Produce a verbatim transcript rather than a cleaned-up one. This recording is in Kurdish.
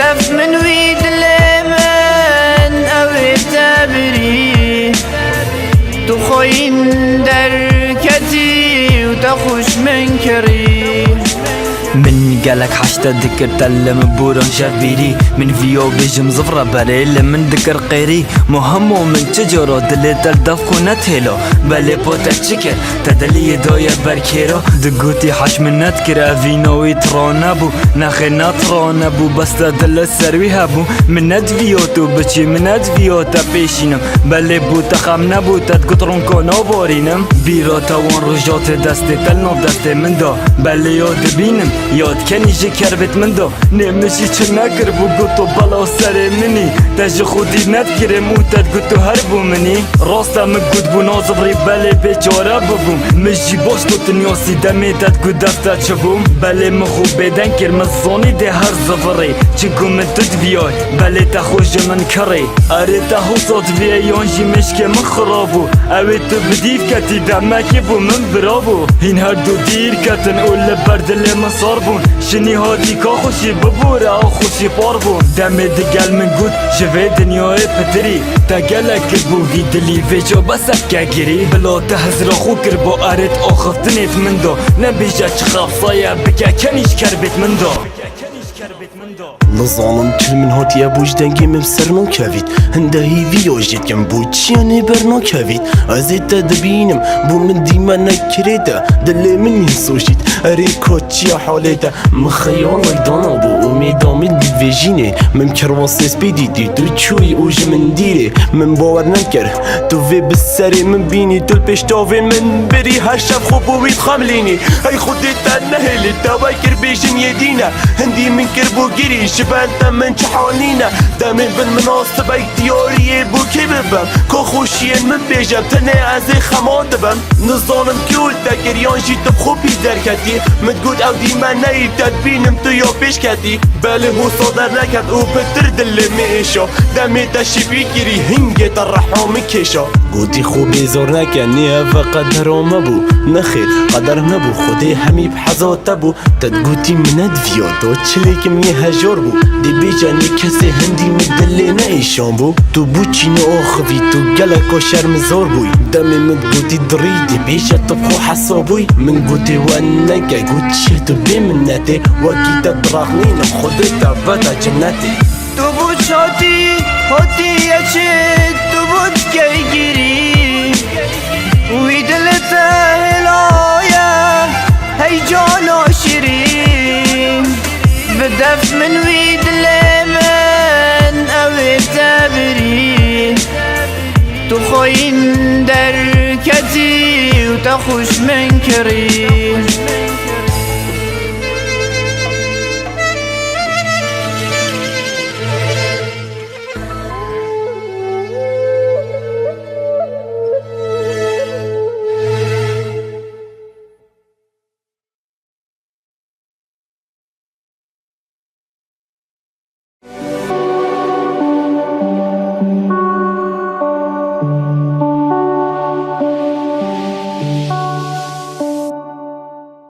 Def min wî dilê min, ew ê te birî. Tu xweyîn derketî û te xweş min kirî. Min gelek heşte dikir te li min bûran şevbîrî. Min viyo bêjim zivre berê li min dikir qêrî. Mo hemo min çi coro dilê te li def xwe netêlo. Belê po te çi kir? Te diliyê daye ber kêro. Digotî heş min nedikir, ev vîna wî tira nebû. Nexê ne tira nebû, bes te dil li ser wî hebû. Min nediviyo tu biçî, min nediviyo te pêşînim. Belê bû te xem nebû, te digot ronka naborînim. Bîra te wan roja tê destê, te li nav destê min da. Belê ya dibînim, ya dikenî ji kerbêt min da. Nê min jî çi nekiribû, goto bela serê min î. Te ji xwedî nedikirê min û te digot tu her bû min î. Rast e min got bû nazivirî, belê bêçare bibûm. Min jî baş gotin yasî, demê te digot def te çi bûm. Belê min xwe bêdeng kir, min zanî dê her zivirî. Çi got min tu diviyay, belê te xwe ji min kirî. Erê te hosa diviyê yan jî mêşkê min xirab bû. Ew ê tu bi dîv ketî, demekê bû min bira bû. Hîn her du dîr ketin û li ber dilê min sar bûn. Ji nîha dîka xweşî bibûre, ew xweşî par bûn. Demê digel min got, ji vê dinyayê pitirî. Te gelek kir bû vî dilî, vêca bes e ke girî. Bila te hizra xwe kir bo erêt axiftinêt min da. Nebêje çi xefsaye, bike kenî ji kerbêt min da. Nizanim çil min hatiye bû, ji dengê min ser nakevît. Hinde hîvî ya jê dikim, bû çiya nê ber nakevît. Ez ê te dibînim, bû min dîme nekirê te. Dilê min nî soşît, erê ka çiya halê te. Min xeyalek dana bû, umêda min dîvêjînê. Min kerwa sêspî dîtî, tu çûyî û ji min dîrê. Min bawer nekir, tu vê bi serê min bînî, tu li pêş tavê min birî, her şev xwe bo wî dixemilînî. Hey Xwedê te nehêlî, te wekir bêjin yê dîne. Hindî min kir bû girî, ji ber te min çi hal nîne. Demê bin min astibek diyariyê bû kê bibim. Ka xweşiyên min bêje, tenê ez ê xema dibim. Nizanim kî û te kir, yan jî tu bi xwe pî derketî. Min got ew dîme neyî, te dibînim tu ya pêş ketî. Belê hosa derneket û pitir dilê min êşa. Demê te şîpî kirî, hingê te reha min kêşa. Gotî xwe bêzor neke, nê ev qedera me bû. Nexêr, qeder me bû, Xwedê hemî bi heza te bû. Te digotî min nediviya, to çilêkim nê hejor bû. Dê bêje nê kesê hindî min dilê neêşan bû. Tu bû çî neaxivî, tu geleka şermizor bûyî. Demê min digotî dirî, dê bêje tu bi xwe hesa bûyî. Min gotê we neke, got çi tu bê minnetê. Wekî te direxnînim, Xwedê te bede cenetê. Tu bû çatî, hatiye çi, tu bû dikeygirî. Wî dil te hêlaye, hey cana şirîn. Bi def min wî dilê min, ew ê te birî. Tu xweyîn derketî û te xweş min kirî.